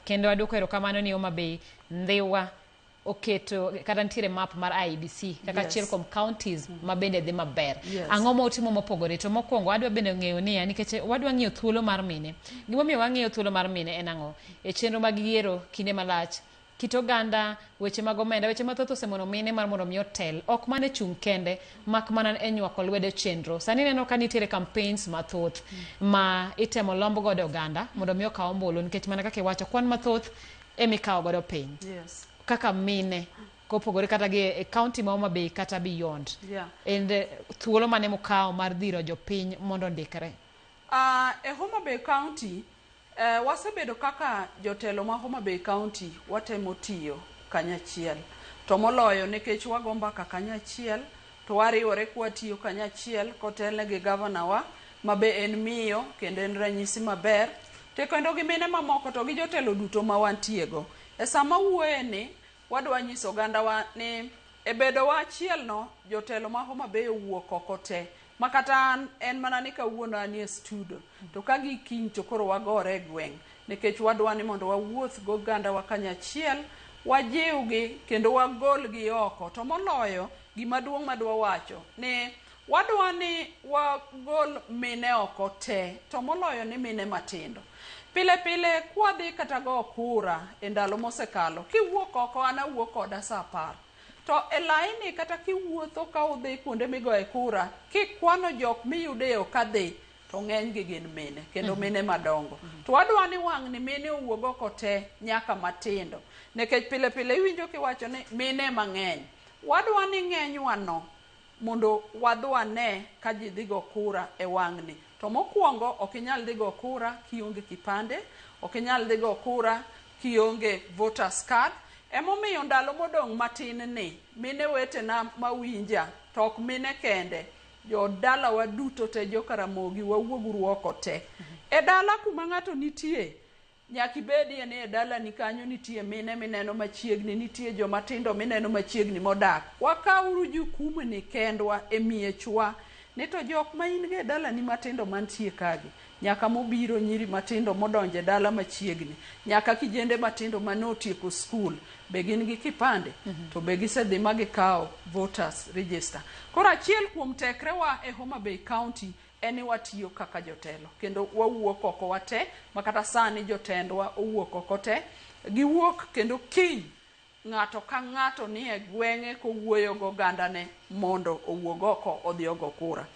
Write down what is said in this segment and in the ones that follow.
Kendo aduoko erokamano ni Homa Bay Ndhiwa oketo kata nitiere map mar IEBC kaka achiel kuom counties ma bende dhi maber. Ang'o ma utimo mopogore? To mokwongo adwa bende ng'eyo niya nikech wadwa ng'iyo thuolo mar mine. Gimomiyo wang'iyo thuolo mar mine en ang'o? E chenro mag yiero kinde malach kit oganda, weche mag omenda, weche mathoth osemono mine mar mondo mi otel, ok mana e chung' kende, mak mana e nywako lwedo chenro. Sani ineno ka nitiere campaigns mathoth ma itemo lomb godo oganda mondo mi okaw ombulu nikech mana kaka iwacho kwan mathoth emikawo godo piny. Kaka mine kopogore kata gi e county ma Homa Bay kata beyond. En thuolo mane mukawo mar dhiro jopiny mondo ondikre? E Homa Bay County Wasebedo kaka jotelo ma Homa Bay County watemo tiyo kanyachiel. To moloyo nikech wago mbaka kanyachiel, to wariwore kwatiyo kanyachiel kotelne gi gavana wa ma be en miyo kendo en ranyisi maber. To kendo gi mine mamoko to gi jotelo duto ma wantie go. E sama wuoye ni, wadwa nyiso oganda wa ni e bedo wa achiel no, jotelo ma Homa Bay owuok oko te. Ma kata an, en mana ni kawuono anie studio, to ka gi kiny to koro wagore e gweng'. Nikech wadwa ni mondo wawuoth gi oganda wa kanyachiel, wajiwgi kendo wagolgi oko. To moloyo, gima duong' madwa wacho ni wadwa ni wagol mine oko te, to moloyo ni mine matindo. Pile pile kwadhi kata go kura e ndalo mosekalo, kiwuok oko an awuok oda saa apar. To e laini kata kiwuotho ka udhi kuonde migoye kura, kikwano jok miyudo e yo kadhi, to ng'enygi gin mine, kendo mine madongo. To wadwa ni wang'ni mine owuog oko te nyaka matindo. Nikech pile pile iwinjo kiwacho ni mine ema ng'eny. Wadwa ni ng'enywa no mondo wadhi wane ka ji dhi go kura e wang'ni. To mokwongo ok inyal dhi go kura kionge kipande, ok inyal dhi go kura kionge voters card. Emomiyo ndalo modong' matin ni, mine wetena mawinja, to ok mine kende, jodalawa duto te, joka Ramogi, wawuoguru oko te. E dala kuma ng'ato nitie, nyaka ibedie ni e dalani kanyo nitie mine mineno machiegni, nitie joma tindo mineno machiegni modak. Wakawuru jukumni kendwa e miechwa, ni to jok ma in go e dalani matindo mantie kagi, nyaka mobiro nyiri matindo modonjo e dala machiegni, nyaka kijende matindo mane otieko skul, be gin gi kipande? To be gisedhi ma gikawo voters register? Koro achiel kuom tekrewa e Homa Bay County en ni watiyo kaka jotelo kendo wawuok oko wate, ma kata sani jotendwa owuok oko te, giwuok kendo kiny ng'ato ka ng'ato ni e gweng'e kowuoyo gi ogandane mondo owuog oko odhi ogo kura.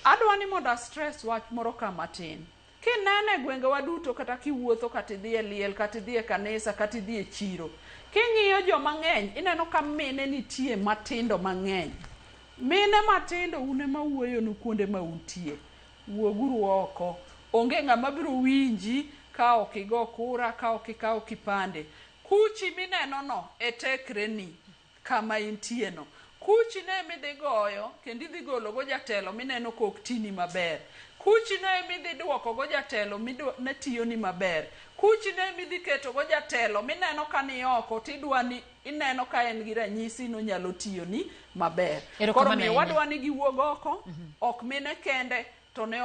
Adwa ni mondo a stress wach moro ka matin. Kineno e gwengewa duto kata kiwuotho kata idhi e liel kata idhi e kanisa kata idhi e chiro, king'iyo joma ng'eny ineno ka mine nitie matindo mang'eny. Mine matindo un ema wuoyonu kuonde ma untie. Wuoguru oko. Onge ng'ama biro winji ka ok igo kura, ka ok ikawo kipande. Kuchi minenono e tekreni kama intieno. Kuchino ema idhi goyo kendo idhi gologo jatelo mineno ka ok tini maber. Kuchino ema idhi duokogo jatelo ne tiyoni maber. Kuchino ema idhi ketogo jatelo mineno ka ni oko tidwa ni ineno ka en gi ranyisi ni onyalo tiyoni maber. Koro Erokamano omiyo ahinya. wadwa ni giwuog oko, ok mine kende to ne